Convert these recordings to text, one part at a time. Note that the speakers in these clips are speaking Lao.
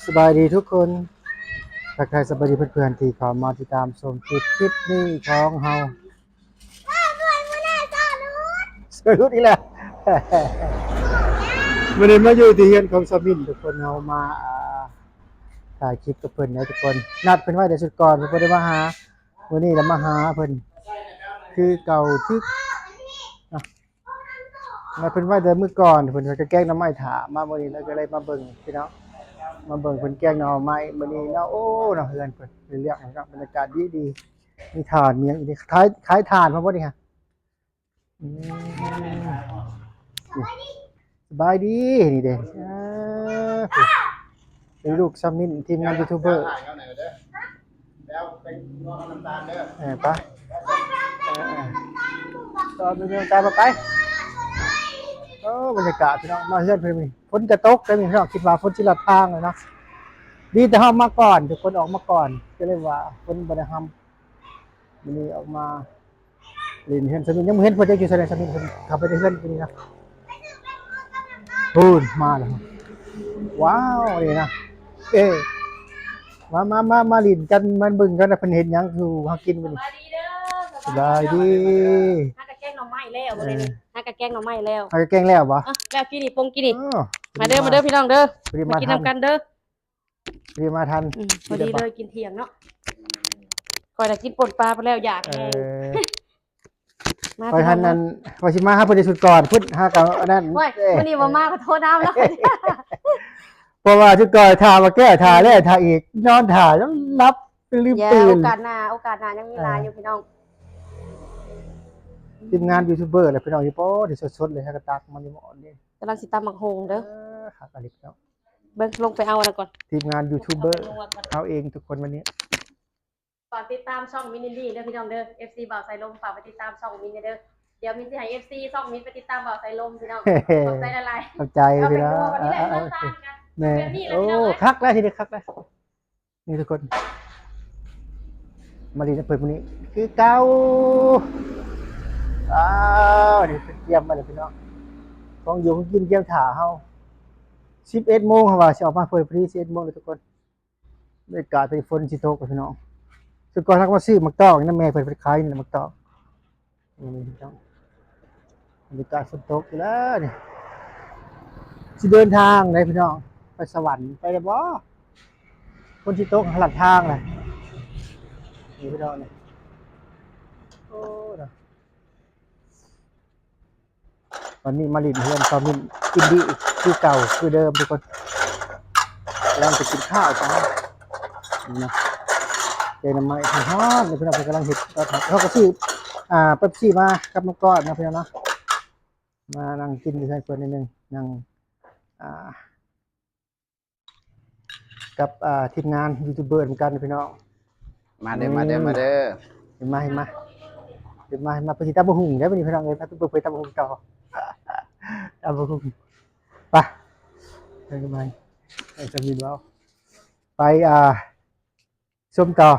ສະບາຍດີທຸກຄົນ ທັກທາຍສະບາຍດີເພື່ອນໆທີ່ເຂົ້າມາຕິດຕາມຊົມຄລິບ ຄລິບນີ້ຂອງເຮົາ. ສວຍຫຼຸດອີກແລ້ວ. ມື້ນີ້ມາຢູ່ທີ່ເຮືອນຂອງສາວມິນ ທຸກຄົນ. ເຮົາມາ ອ່າ ຖ່າຍຄລິບກັບເພິ່ນເນາະທຸກຄົນ. ນັດເພິ່ນໄວ້ແຕ່ຊຸດກ່ອນ ເພິ່ນບໍ່ໄດ້ມາຫາ. ມື້ນີ້ລະມາຫາເພິ່ນຄືເກົ່າ ຖືກເນາະ. ມາເພິ່ນໄວ້ແຕ່ມື້ກ່ອນ ເພິ່ນກໍແກງໜໍ່ໄມ້ຖ້າ ມາມື້ນີ້ລະກໍເລີຍມາເບິ່ງພີ່ນ້ອງ ມາເບິ່ງເພິ່ນແກງໜໍ່ໄມ້ມື້ນີ້ເນາະ. ໂອ້ ເນາະ ເຮືອນເພິ່ນເລື່ອງເນາະ ບັນຍາກາດດີໆ ມີຖ່ານ ມີຫຍັງອີກ ຂາຍ ຂາຍຖ່ານພ້ອມບໍ່ນີ້ຮະ? ອືມ ສະບາຍດີ ນີ້ເດ້ ເອີ ເປັນລູກສາວມິນ ທີມງານຢູທູບເບີ. ແລ້ວໄປນອນນ້ຳຕານເດີ ເອີ ໄປ ເອີ ເອີ ຕໍ່ໄປເດີນຕາມມາໄປ. ໂອ້ ບັນຍາກາດພີ່ນ້ອງ ມາເຮືອນເພິ່ນນີ້ ຝົນກະຕົກເດ້ນີ້ພີ່ນ້ອງ ຄິດວ່າຝົນຊິລັດທາງແລ້ວເນາະ. ດີແຕ່ເຮົາມາກ່ອນ ທຸກຄົນອອກມາກ່ອນ ກໍເລີຍວ່າຝົນບໍ່ໄດ້ຮຳ. ມື້ນີ້ອອກມາ ຫຼິ້ນເຮືອນສາມີ ຍັງບໍ່ເຫັນເພິ່ນຈັກຢູ່ໃສເລີຍ ສາມີເພິ່ນເຂົ້າໄປໃນເຮືອນມື້ນີ້ນະ. ພຸ້ນມາແລ້ວ ວ້າວ ນີ້ນະ ເອີ ມາ ມາ ມາ ມາຫຼິ້ນກັນ ມາເບິ່ງກັນວ່າເພິ່ນເຮັດຫຍັງສູ່ເຮົາກິນມື້ນີ້. ສະບາຍດີເດີ ສະບາຍດີ ຫາກະແກງໜໍ່ໄມ້ແລ້ວມື້ນີ້ ຫາກະແກງໜໍ່ໄມ້ແລ້ວ ຫາກະແກງແລ້ວບໍ່? ເອີ ແລ້ວກິນນີ້ ປົງກິນນີ້. ມາເດີ ມາເດີພີ່ນ້ອງເດີ ມາກິນນຳກັນເດີ. ພໍດີມາທັນ ອືມ ພໍດີເລີຍກິນທ່ຽງເນາະ. ຂ້ອຍນະກິນປົ່ນປາໄປແລ້ວ ຢາກແຮງ. ເອີ ມາ ຂ້ອຍຫັ້ນ ພີ່ນ້ອງ ອັນ ວ່າຊິມາຫາເພິ່ນແຕ່ຊຸດກ່ອນພຸ້ນ ຫາກະອັນນັ້ນ. ໂອ້ຍ ເອີ ມື້ນີ້ບໍ່ມາກໍໂທນຳແລ້ວ ເພາະວ່າຊຸດກ່ອນຖ້າວ່າແກ້ ຖ້າແລ້ວ ຖ້າອີກ ນອນຖ້າ ຫຼັບ ລືມຕື່ນ. ໂອກາດໜ້າ ໂອກາດໜ້າຍັງມີຫຼາຍຢູ່ ເອີ ພີ່ນ້ອງ. ທີມງານຢູທູບເບີແຫຼະພີ່ນ້ອງ ຢູ່ບໍ່ໄດ້ສົດໆເລີຍ ຫາກະຕັກມັນຢູ່ໝໍ້ນີ້ ກຳລັງຊິຕຳໝາກໂຮງເດີ. ເອີ ຄັກອີ່ຫຼີເນາະ. ເບິ່ງ ລົງໄປເອົາອັນນັ້ນກ່ອນ ທີມງານຢູທູບເບີ ເຮົາເອງທຸກຄົນວັນນີ້. ຝາກຕິດຕາມຊ່ອງມິນອິນດີເດີພີ່ນ້ອງເດີ ເອັຟຊີບ່າວສາຍລົມ ຝາກໄປຕິດຕາມຊ່ອງມິນແດ່ເດີ. ດຽວມິນຊິໃຫ້ເອັຟຊີຊ່ອງມິນໄປຕິດຕາມບ່າວສາຍລົມພີ່ນ້ອງ. ຂອບໃຈຫຼາຍໆ ຂອບໃຈພີ່ນ້ອງ. ເອົາເປັນວ່າວັນນີ້ແຫຼະ ເອີ ເຮົາສ້າງກັນ ແມ່ນ ແບບນີ້ແຫຼະ ໂອ້ ພີ່ນ້ອງເອີຍ ຄັກແລ້ວ ທີນີ້ຄັກແລ້ວ. ນີ້ທຸກຄົນ ມາຫຼິ້ນນຳເພິ່ນມື້ນີ້ຄືເກົ່າ. ອ້າວ ນີ້ເພິ່ນກຽມມາແລ້ວພີ່ນ້ອງ ຂອງຢູ່ຂອງກິນກຽມຖ້າເຮົາ. ສິບເອັດໂມງ ເຮົາວ່າຊິອອກມາ ເພິ່ນພໍດີສິບເອັດໂມງເລີຍທຸກຄົນ. ບັນຍາກາດເປັນຝົນຊິຕົກພີ່ນ້ອງ. ຄືກ່ອນເຮົາກໍມາຊື້ໝາກຕອກນຳແມ່ເພິ່ນ ເພິ່ນຂາຍນີ້ແຫຼະໝາກຕອກ. ນີ້ພີ່ນ້ອງ ບັນຍາກາດຝົນຕົກຢູ່ແລ້ວນີ້ ຊິເດີນທາງໃດພີ່ນ້ອງ ໄປສະຫວັນໄປໄດ້ບໍ່? ຝົນຊິຕົກລັດທາງແຫຼະ ນີ້ພີ່ນ້ອງນີ້. ໂອ້ ເນາະ ຕອນນີ້ມາຫຼິ້ນເຮືອນສາວມິນອິນດີຄືເກົ່າຄືເດີມທຸກຄົນ. ກຳລັງຈະກິນຂ້າວກັນນະ ແກງໜໍ່ໄມ້ຮ້ອນໆ ເພິ່ນກຳລັງເຮັດ. ເຮົາກໍຊື້ ອ່າ ເປັບຊີມາກັບນ້ຳກ້ອນນະພີ່ນ້ອງເນາະ ມານັ່ງກິນຢູ່ເຮືອນເພິ່ນໜ້ອຍໜຶ່ງ ນັ່ງ ອ່າ ກັບ ອ່າ ທີມງານຢູທູບເບີນຳກັນພີ່ນ້ອງ. ມາເດີ ມາເດີ ມາເດີ ເຫັນມາ ເຫັນມາ ເຫັນມາ ເຫັນມາ. ເພິ່ນຊິຕຳບັກຫຸ່ງເດ້ມື້ນີ້ພີ່ນ້ອງເອີຍ ມາເບິ່ງເພິ່ນຕຳບັກຫຸ່ງຕໍ່ ຕຳບັກຫຸ່ງ. ໄປ ໄປກັນ ໄປ ໄປ ສາມີນເວົ້າ ໄປ ອ່າ ຊົມຕໍ່.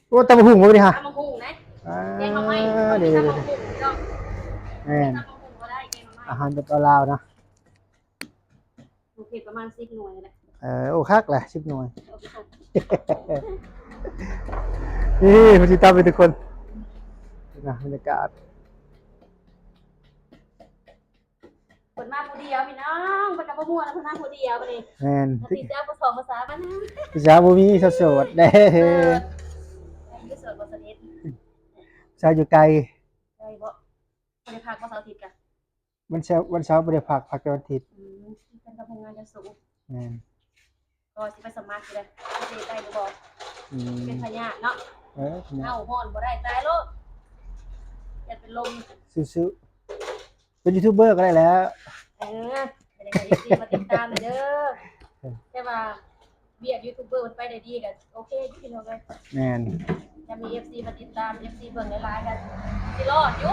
ໂອ້ ຕຳບັກຫຸ່ງບໍ່ນີ້ຫະ ຕຳບັກຫຸ່ງນະ ອ່າ ແກງໜໍ່ໄມ້ ນີ້ ຕຳບັກຫຸ່ງພີ່ນ້ອງ ແມ່ນ ຕຳບັກຫຸ່ງບໍ່ໄດ້ ແກງໜໍ່ໄມ້ ອາຫານແບບລາວໆນະ. ໂອເຄ ປະມານສິບໜ່ວຍແຫຼະ ເອີ ໂອ້ ຄັກແຫຼະ ສິບໜ່ວຍ. ນີ້ ເພິ່ນຊິຕຳໃຫ້ທຸກຄົນນະ ບັນຍາກາດ. ເພິ່ນມາຜູ້ດຽວພີ່ນ້ອງ ເພິ່ນກໍບໍ່ມ່ວນ ເພິ່ນມາຜູ້ດຽວບັດນີ້ ແມ່ນ ທີ່ຈະເອົາຜູ້ສອງຜູ້ສາມມານຳ ຜູ້ສາວບໍ່ມີ ສາວໂສດເດ້ ເອີ ຜູ້ສາວບໍ່ສະໜິດ ສາວຢູ່ໄກ ໄກບໍ່? ບໍ່ໄດ້ພັກບໍ່ ເສົາອາທິດກະ ວັນເສົາ ວັນເສົາບໍ່ໄດ້ພັກ ພັກແຕ່ວັນອາທິດ. ອືມ ເປັນກັບໂຮງງານຢາສູບ ແມ່ນ ກໍຊິໄປສະໝັກຢູ່ເດ້ ຊິໄດ້ຫຼືບໍ່? ອືມ ເປັນພະຍາດເນາະ ເອີ ພະຍາດ ເອົາ ຮ້ອນບໍ່ໄດ້ ຕາຍໂລດ ຢ້ານເປັນລົມ. ສູ້ໆ ເປັນຢູທູບເບີກໍໄດ້ແລ້ວ ເອີ ໃຫ້ໄດ້ເອັຟຊີມາຕິດຕາມເດີ ແຕ່ວ່າວຽກຢູທູບເບີມັນໄປໄດ້ດີກໍໂອເຄຢູ່ພີ່ນ້ອງເອີຍ. ແມ່ນ ຈະມີເອັຟຊີມາຕິດຕາມ ເອັຟຊີເບິ່ງຫຼາຍໆ ກໍຊິລອດຢູ່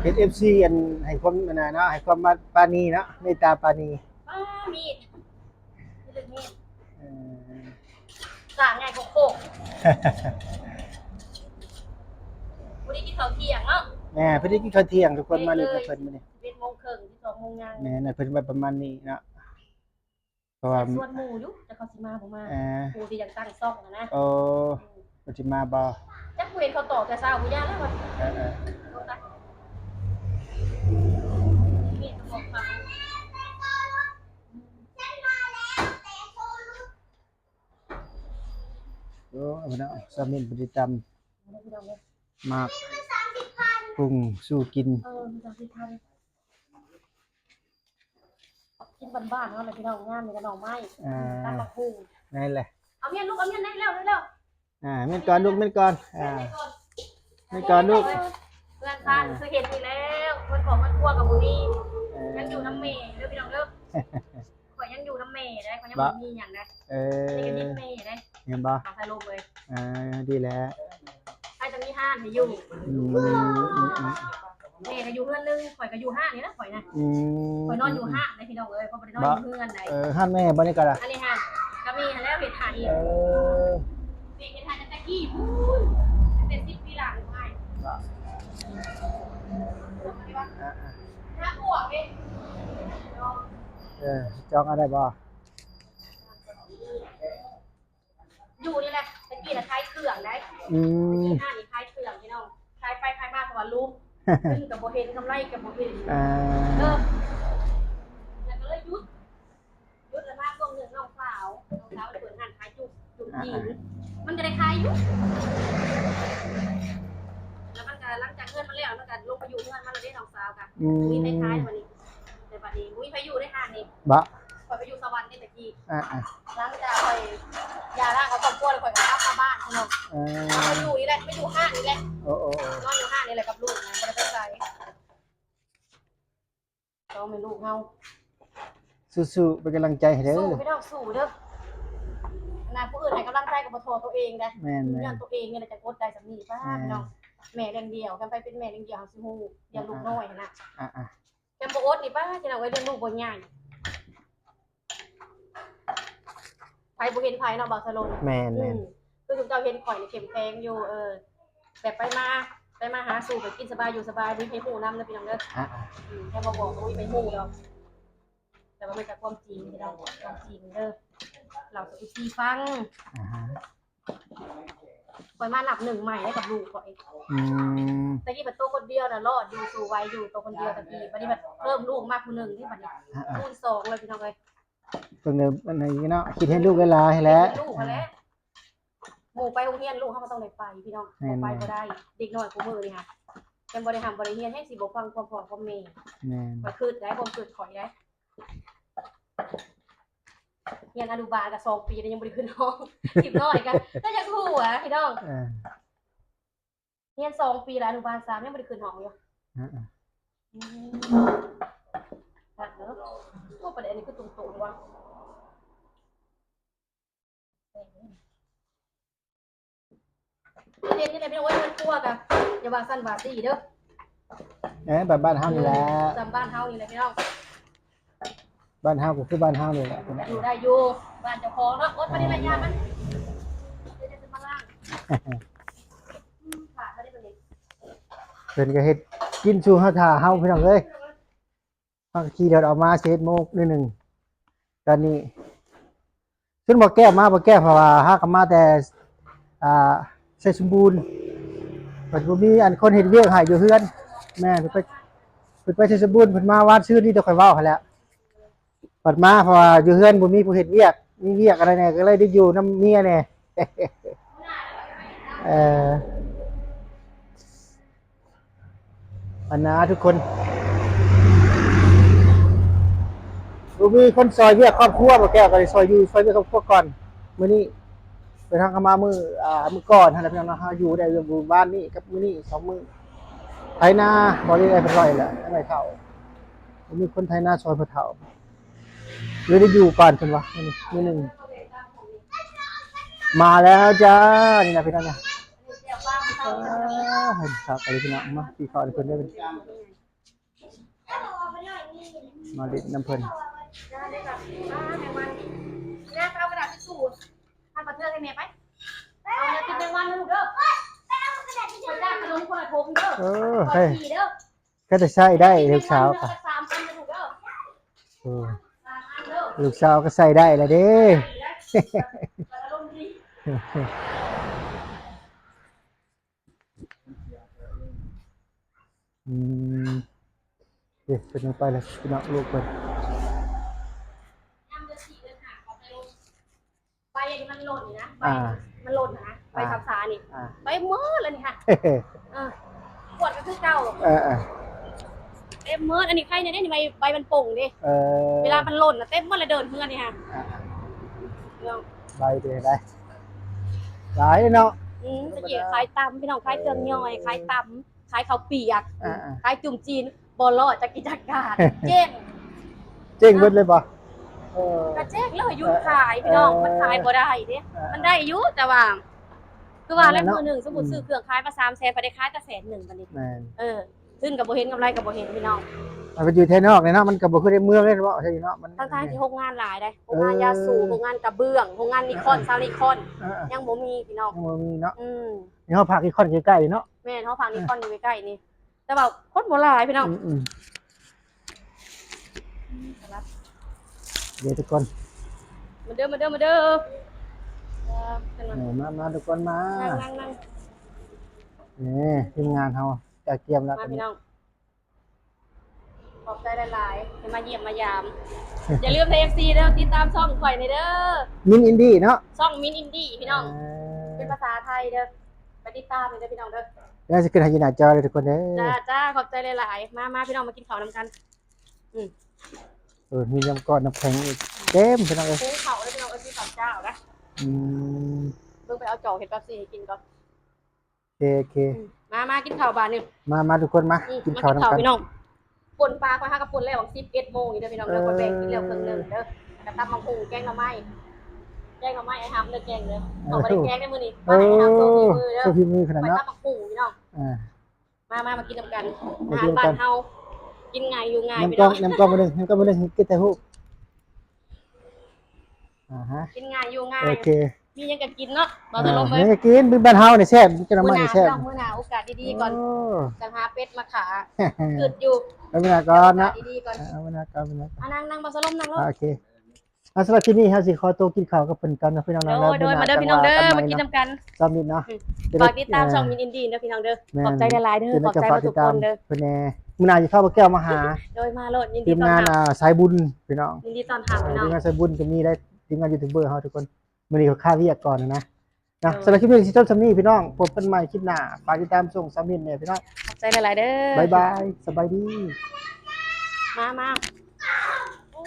ເຮັດເອັຟຊີ ອັນ ໃຫ້ຄວາມ ອັນນັ້ນເນາະ ໃຫ້ຄວາມປານີເນາະ ເມດຕາປານີ ປານີ ເອີ ສ້າງໃຫຍ່ໂຄກ ບໍ່ໄດ້ກິນເຂົ້າທ່ຽງເນາະ ແມ່ນ ບໍ່ໄດ້ກິນເຂົ້າທ່ຽງ ທຸກຄົນມາຫຼິ້ນກັບເພິ່ນມື້ນີ້ ສິບເອັດໂມງເຄິ່ງ ສິບສອງໂມງຍັງ ແມ່ນ ເພິ່ນວ່າປະມານນີ້ເນາະ. າະວ່າ ຊວນໝູ່ຢູ່ ແຕ່ເຂົາຊິມາບໍ່ມາ ເອີ ໝູ່ທີ່ຢາກຕັ້ງຊ່ອງຫັ້ນນະ. ໂອ້ ເພິ່ນຊິມາບໍ່? ຈັກ ຜູ້ເຫັນເຂົາຕອບແຕ່ເຊົ້າ ຜູ້ຢ້ານແລ້ວວ່າ ເອີໆ ບໍ່ຕັກ ໂອ້ ເອົາເນາະ ສາມີນບໍ່ໄດ້ຕຳ ເອົາເດີພີ່ນ້ອງເດີ ໝາກປຸງສູ່ກິນ ເອີ ມີສາມສິບພັນ ກິນບ້ານໆເຮົາແຫຼະພີ່ນ້ອງ ຍາມນີ້ກໍໜໍ່ໄມ້ ອ່າ ຕຳບັກຫຸ່ງ ນັ້ນແຫຼະ ເອົາມຽນລູກ ເອົາມຽນໄດ້ແລ້ວ ໄດ້ແລ້ວ ອ່າ ມຽນກ່ອນລູກ ມຽນກ່ອນ ອ່າ ມຽນກ່ອນ ມຽນກ່ອນລູກ ເພື່ອນຊານ ອ່າ ຄືເຫັນນີ້ແລ້ວ ເພິ່ນຂອງເພິ່ນຄົວກໍບໍ່ມີ ເອີ ຍັງຢູ່ນຳແມ່ເດີພີ່ນ້ອງເດີ ຂ້ອຍຍັງຢູ່ນຳແມ່ເດ້ ຂ້ອຍຍັງບໍ່ມີຫຍັງເດ້ ເອີ ນີ້ກໍດິນແມ່ເດ້ ແມ່ນບໍ່? ຂອງໄທໂລເວີຍ ເອີ ດີແລ້ວ ໃຜຈະມີຮ້ານໃຫ້ຢູ່ ອືມ ແມ່ກໍຢູ່ເຮືອນໜຶ່ງ ຂ້ອຍກໍຢູ່ຮ້ານນີ້ນະ ຂ້ອຍນະ ອືມ ຂ້ອຍນອນຢູ່ຮ້ານເດ້ພີ່ນ້ອງເອີຍ ຂ້ອຍບໍ່ໄດ້ນອນຢູ່ເຮືອນໃດ ເອີ ຮ້ານແມ່ບໍ່ນີ້ກໍລະ ອັນນີ້ຮ້ານກໍມີຫັ້ນແລ້ວ ເຮັດໃຫ້ ເອີ ແມ່ເຮັດໃຫ້ຕັ້ງແຕ່ກີ້ພຸ້ນ ຕັ້ງແຕ່ສິບປີຫຼັງພຸ້ນ ອ່າໆ ຫ້າຂວບເອງ ເອີ ຈອງເອົາໄດ້ບໍ່? ຢູ່ນີ້ແຫຼະ ແຕ່ກີ້ນະຂາຍເຄື່ອງໄດ໋ ອືມ ແຕ່ກີ້ຮ້ານນີ້ຂາຍເຄື່ອງພີ່ນ້ອງ ຂາຍໄປຂາຍມາເພາະວ່າຫຼຸບ ເງິນກໍບໍ່ເຫັນ ກຳໄລກໍບໍ່ເຫັນ ອ່າ ເອີ ແລ້ວກໍເລີຍຢຸດ ຢຸດແລ້ວມາຊ່ວງໜຶ່ງນ້ອງສາວ ນ້ອງສາວເປີດຮ້ານຂາຍຈຸ ຈຸຈີນ ອ່າໆ ມັນກໍໄດ້ຂາຍຢູ່ ແລ້ວມັນກໍ ຫຼັງຈາກເຮືອນມັນແລ້ວ ມັນກໍລົງໄປຢູ່ເຮືອນມັນແລ້ວເດ້ ນ້ອງສາວກໍ ອືມ ມີໃຜຂາຍບັດນີ້ ແຕ່ບັດນີ້ບໍ່ມີໃຜຢູ່ໃນຮ້ານນີ້ ບໍ່ ຂ້ອຍໄປຢູ່ສະຫວັນເດ້ແຕ່ກີ້ ອ່າໆ ຫຼັງຈາກຂ້ອຍຢ່າຮ້າງກັບຄອບຄົວແລ້ວ ຂ້ອຍກໍກັບມາບ້ານພີ່ນ້ອງ ເອີ ມາຢູ່ນີ້ແຫຼະ ມາຢູ່ຮ້ານນີ້ແຫຼະ ໂອ້ໆໆ ນອນຢູ່ຮ້ານນີ້ແຫຼະກັບລູກນະ ບໍ່ໄດ້ໄປໃສ ສອງແມ່ລູກເຮົາ ສູ້ໆ ເປັນກຳລັງໃຈໃຫ້ເດີ ສູ້ພີ່ນ້ອງ ສູ້ເດີ ຂະໜາດຜູ້ອື່ນໃຫ້ກຳລັງໃຈກໍບໍ່ທໍ້ຕົວເອງເດ້ ແມ່ນໆ ຍ້ອນຕົວເອງນີ້ແຫຼະຈະກົດໄດ້ສ່ຳນີ້ ປ້າ ແມ່ນ ພີ່ນ້ອງ ແມ່ລ້ຽງດຽວ ຄັນໃຜເປັນແມ່ລ້ຽງດຽວເຮົາຊິຮູ້ ລ້ຽງລູກນ້ອຍຫັ້ນນະ ອ່າໆ ແຕ່ບໍ່ອົດນີ້ ປ້າ ພີ່ນ້ອງເອີຍ ລ້ຽງລູກບໍ່ງ່າຍ ໃຜບໍ່ເຫັນໃຜເນາະ ບ່າວສະຫຼົນ ແມ່ນໆ ອືມ ຄືເຈົ້າເຫັນຂ້ອຍນີ້ເຂັ້ມແຂງຢູ່ ເອີ ແບບໄປມາ ໄປມາຫາສູ່ໄປກິນສະບາຍຢູ່ສະບາຍ ບໍ່ມີໃຜຮູ້ນຳເດີພີ່ນ້ອງເດີ ອ່າໆ ອືມ ແຕ່ບໍ່ບອກກໍບໍ່ມີໃຜຮູ້ດອກ ແຕ່ວ່າມັນກໍຄວາມຈິງພີ່ນ້ອງ ຄວາມຈິງເດີ ເລົ່າສູ່ເອັຟຊີຟັງ ອ່າຮະ ຂ້ອຍມານັບໜຶ່ງໃໝ່ໃນກັບລູກຂ້ອຍ ອືມ ແຕ່ກີ້ເປັນໂຕຄົນດຽວນະ ລອດຢູ່ ສູ້ໄຫວຢູ່ ໂຕຄົນດຽວແຕ່ກີ້ ບັດນີ້ບັດເພີ່ມລູກມາຜູ້ໜຶ່ງເດ້ ບັດນີ້ ອ່າໆ ຄູນສອງແລ້ວພີ່ນ້ອງເອີຍ ເບິ່ງເດີ ອັນນີ້ເນາະ ຄິດເຫັນລູກຫຼາຍໆ ຫັ້ນແຫຼະ ຄິດເຫັນລູກຫັ້ນແຫຼະ ໝູ່ໄປໂຮງຮຽນ ລູກເຮົາກໍຕ້ອງໄດ້ໄປພີ່ນ້ອງ ແມ່ນໆ ບໍ່ໄປບໍ່ໄດ້ ເດັກນ້ອຍຄູ່ມື້ນີ້ຫະ ແມ່ນບໍ່ໄດ້ຮ່ຳບໍ່ໄດ້ຮຽນ ແຮງຊິບໍ່ຟັງຄວາມພໍ່ຄວາມແມ່ ແມ່ນ ຂ້ອຍຄິດໄດ໋ ຄວາມຄິດຂ້ອຍໄດ໋ ຮຽນອະນຸບານກໍສອງປີແລ້ວ ຍັງບໍ່ໄດ້ຂຶ້ນຫ້ອງ ເດັກນ້ອຍກໍ ກໍຢາກຮູ້ຫວະພີ່ນ້ອງ ເອີ ຮຽນສອງປີແລ້ວ ອະນຸບານສາມ ຍັງບໍ່ໄດ້ຂຶ້ນຫ້ອງຢູ່ ເອີໆ ອືມ ຄັກເດີ ໂອ້ ປາແດກນີ້ຄືຕຸ່ມໆ ຫວະ ເຮັດນີ້ແຫຼະພີ່ນ້ອງເອີຍ ເຮືອນຄົວກໍຢ່າວ່າຊັ້ນວ່າຊີ້ເດີ ເອີ ບ້ານ ບ້ານເຮົານີ້ແຫຼະ ອືມ ຕາມບ້ານເຮົານີ້ແຫຼະພີ່ນ້ອງ ບ້ານເຮົາກໍຄືບ້ານເຮົານີ້ແຫຼະ ຢູ່ໄດ້ຢູ່ ບ້ານເຈົ້າຂອງເນາະ ອົດໄປໃນໄລຍະມັນ ດຽວຈະມາລ້າງ ອືມ ຂາດບໍ່ໄດ້ບັດນີ້ ເພິ່ນກໍເຮັດກິນສູ່ເຮົາຖ້າເຮົາ ພີ່ນ້ອງເອີຍ ເຮົາກໍຂີ່ລົດອອກມາສິບເອັດໂມງໜຶ່ງ ຕອນນີ້ ຊວນບໍ່ແກ້ວມາ ບໍ່ແກ້ວ ເພາະວ່າຫາກໍມາແຕ່ ອ່າ ໄຊສົມບູນ ເພິ່ນບໍ່ມີອັນຄົນເຮັດວຽກໃຫ້ຢູ່ເຮືອນ ແມ່ນ ເພິ່ນໄປ ເພິ່ນໄປໄຊສົມບູນ ເພິ່ນມາວານຊືນນີ້ ແຕ່ຂ້ອຍເວົ້າຫັ້ນແຫຼະ ບັດມາ ເພາະວ່າຢູ່ເຮືອນບໍ່ມີຜູ້ເຮັດວຽກ ມີວຽກອັນໃດແດ່ ກໍເລີຍໄດ້ຢູ່ນຳເມຍແດ່ ເອີ ອັນນາທຸກຄົນ ບໍ່ມີຄົນຊ່ອຍວຽກຄອບຄົວ ບໍ່ແກ້ວກໍໄດ້ຊ່ອຍຢູ່ ຊ່ອຍວຽກຄອບຄົວກ່ອນ ມື້ນີ້ ເພິ່ນຫາກໍມາມື້ ອ່າ ມື້ກ່ອນຫັ້ນແຫຼະ ພີ່ນ້ອງເນາະ ເຮົາຢູ່ໄດ້ມື້ວານນີ້ກັບມື້ນີ້ສອງມື້ ໄຖນາ ບໍ່ໄດ້ໄດ້ເພິ່ນໄລ່ແຫຼະ ໄດ້ເຂົ້າ ບໍ່ມີຄົນໄຖນາຊ່ອຍພໍ່ເຖົ້າ ເລີຍໄດ້ຢູ່ກ່ອນເພິ່ນວ່າ ມື້ໜຶ່ງ ມາແລ້ວຈ້າ ນີ້ນະພີ່ນ້ອງນະ ເອີ ເຫັນຄັກອີ່ຫຼີພີ່ນ້ອງ ມາກິນເຂົ້ານຳເພິ່ນເດີ ມາຫຼິ້ນນຳເພິ່ນ ເອີ ໃຫ້ ກໍຈະໃຊ້ໄດ້ລູກສາວກໍ ສາມອັນນະລູກເດີ ເອີ ສາມອັນເດີ ລູກສາວກໍໃສ່ໄດ້ລະເດ້. ອືມ ເອີ ເພິ່ນຍັງໄປລະ ພີ່ນ້ອງ ລູກເພິ່ນ. ໃບອັນນີ້ມັນຫຼົ່ນນີ້ນະ ໃບ ອ່າ ມັນຫຼົ່ນນະ ໃບ ອ່າ ຊາຊານີ້ ອ່າ ເຕັມໝົດແລ້ວນີ້ຫະ. ເອີ ກວດກໍຄືເກົ່າ ເອີໆ ເຕັມໝົດ. ອັນນີ້ໄຄແດ່ເດ້ນີ້ ໃບ ໃບມັນປົ່ງເດ້. ເອີ ເວລາມັນຫຼົ່ນນະ ເຕັມໝົດແລ້ວເດີ່ນເຮືອນນີ້ຫະ. ອ່າ ເນາະ ໃບເປັນໃດ ຫຼາຍເນາະ. ອືມ ຕະກີ້ຂາຍຕຳ ພີ່ນ້ອງ ຂາຍເຄື່ອງຍ່ອຍ ເອີ ຂາຍຕຳ ຂາຍເຂົ້າປຽກ ອ່າໆ ຂາຍຈຸ້ມຈີນ ບໍ່ລອດຈັກກິດຈັກການ ເຈັງ ເຈັງເບິດເລີຍບໍ່? ເອີ ກະເຈັງແລ້ວ ຢຸດຂາຍ ເອີ ພີ່ນ້ອງ ເອີ ມັນຂາຍບໍ່ໄດ້ເດ້. ເອີ ມັນໄດ້ຢູ່ ແຕ່ວ່າ ຄືວ່າແລ້ວ ມື້ໜຶ່ງ ສົມມຸດ ອືມ ຊື້ເຄື່ອງຂາຍມາສາມແສນ ໄປໄດ້ຂາຍແຕ່ແສນໜຶ່ງບັດນີ້. ແມ່ນ ເອີ ທຶນກໍບໍ່ເຫັນ ກຳໄລກໍບໍ່ເຫັນ ພີ່ນ້ອງ. ມັນໄປຢູ່ແຖວນອກເລີຍເນາະ ມັນກໍບໍ່ຄືໃນເມືອງເລີຍເນາະ ໃຊ່ເນາະ. ມັນ ທັງໆທີ່ໂຮງງານຫຼາຍເດ້ ໂຮງງານ ເອີ ຢາສູບ ໂຮງງານກະເບື້ອງ ໂຮງງານນິຄອນ ເອີ ຊາວນິຄອນ ເອີ ຍັງບໍ່ມີ ພີ່ນ້ອງ ຍັງບໍ່ມີເນາະ. ອືມ ນີ້ເຮົາພາກນິຄອນໃກ້ໆເນາະ. ແມ່ນ ເຮົາພາກນິຄອນຢູ່ໃກ້ໆນີ້ ແຕ່ວ່າຄົນບໍ່ຫຼາຍ ພີ່ນ້ອງ. ອືມໆ ເດີທຸກຄົນ ມາເດີ ມາເດີ ມາເດີ ເອີ ມາ ມາທຸກຄົນມາ ນັ່ງໆໆ ນີ້ທີມງານເຮົາກະກຽມແລ້ວ ມາ ພີ່ນ້ອງ. ຂອບໃຈຫຼາຍໆ ທີ່ມາຢ້ຽມມາຢາມ. ຢ່າລືມເດີ ເອັຟຊີ ເດີ ຕິດຕາມຊ່ອງຂ້ອຍແດ່ເດີ ມິນອິນດີເນາະ ຊ່ອງມິນອິນດີ ພີ່ນ້ອງ. ເອີ ເປັນພາສາໄທເດີ ໄປຕິດຕາມເດີ ພີ່ນ້ອງເດີ. ດຽວຊິຂຶ້ນໃຫ້ຢູ່ໜ້າຈໍເດີທຸກຄົນເດີ. ຈ້າ ໆ ຂອບໃຈຫຼາຍໆ. ມາ ມາ ພີ່ນ້ອງ ມາກິນເຂົ້ານຳກັນ. ອືມ ເອີ ມີນ້ຳກ້ອນນ້ຳແຂງອີກເຕັມ ພີ່ນ້ອງເອີຍ. ເຂົ້າເດີ ພີ່ນ້ອງເອີຍ ກິນເຂົ້າເຈົ້ານະ. ອືມ ເບິ່ງໄປເອົາຈອກເຮັດເປັບຊີໃຫ້ກິນກ່ອນ. ໂອເຄ ໂອເຄ ອືມ ມາ ມາກິນເຂົ້າບາດນີ້ ມາ ມາທຸກຄົນມາ ອືມ ກິນເຂົ້ານຳກັນ ມາກິນເຂົ້າ ພີ່ນ້ອງ. ປົ່ນປາຂ້ອຍຫາກໍປົ່ນແລ້ວ ສິບເອັດໂມງນີ້ເດີ ພີ່ນ້ອງເດີ. ເອີ ຂ້ອຍແບ່ງກິນແລ້ວເຄິ່ງໜຶ່ງເດີ ແລ້ວກໍຕຳບັກຫຸ່ງ ແກງໜໍ່ໄມ້ ແກງໜໍ່ໄມ້ອ້າຍຫຳເດີ ແກງເດີ. ເອີ ຂ້ອຍບໍ່ໄດ້ແກງໃດມື້ນີ້ ເອີ ມາໃຫ້ອ້າຍຫຳໂຊຝີມືເດີ ໂຊຝີມືຂະໜາດເນາະ ໄປຕຳບັກຫຸ່ງ ພີ່ນ້ອງ. ອ່າ ມາ ມາ ມາກິນນຳກັນ ມາກິນນຳກັນ ອາຫານບ້ານເຮົາ ກິນງ່າຍຢູ່ງ່າຍ ແນມກ້ອງ ພີ່ນ້ອງ ແນມກ້ອງມາເບິ່ງ ແນມກ້ອງມາເບິ່ງ ເກັບຖ່າຍຮູບ. ອ່າຮະ ກິນງ່າຍຢູ່ງ່າຍ ໂອເຄ ມີຫຍັງກໍກິນເນາະ ເບົາຕະລົມເອີຍ. ເອີ ກິນ ບ້ານເຮົານີ້ແຊບ ແກງໜໍ່ໄມ້ນີ້ແຊບ. ມື້ໜ້າ ມື້ໜ້າໂອກາດດີໆກ່ອນ ເອີ ຈັ່ງຫາເປັດມາຂ້າ ຄິດຢູ່ ເອົາມື້ໜ້າກ່ອນເນາະ ໂອກາດດີໆກ່ອນ ເອົາມື້ໜ້າກ່ອນ ມື້ໜ້າກ່ອນ ມານັ່ງ ນັ່ງ ເບົາຕະລົມ ນັ່ງໂລດ. ອ່າ ໂອເຄ ອ່າ ສຳລັບຄລິບນີ້ເຮົາຊິຂໍຕົວກິນເຂົ້າກັບເພິ່ນກ່ອນເນາະ ພີ່ນ້ອງເນາະ. ໂດຍ ໂດຍ ມາເດີພີ່ນ້ອງເດີ ມາກິນນຳກັນ ຕອນເຊົ້ານີ້ເນາະ. ອືມ ຝາກຕິດຕາມຊ່ອງມິນອິນດີເນາະ ພີ່ນ້ອງເດີ. ຂອບໃຈຫຼາຍໆເດີ ຂອບໃຈໝົດທຸກຄົນເດີ. ມື້ໜ້າຊິພາບໍ່ແກ້ວມາຫາ ໂດຍ ມາໂລດ ຍິນດີຕ້ອນຮັບ ທີມງານ ອ່າ ສາຍບຸນ ພີ່ນ້ອງ ຍິນດີຕ້ອນຮັບ ອ່າ ພີ່ນ້ອງ. ທີມງານສາຍບຸນກໍມີໄດ້ ທີມງານຢູທູບເບີເຮົາທຸກຄົນ. ມື້ນີ້ເຂົາຄາວຽກກ່ອນນະ ໂດຍ ສຳລັບຄລິບນີ້ຊິຈົບສ່ຳນີ້ພີ່ນ້ອງ ພົບກັນໃໝ່ຄລິບໜ້າ ຝາກຕິດຕາມຊ່ອງສາວມິນແດ່ພີ່ນ້ອງ. ຂອບໃຈຫຼາຍໆເດີ ບາຍບາຍ ສະບາຍດີ. ມາ ມາ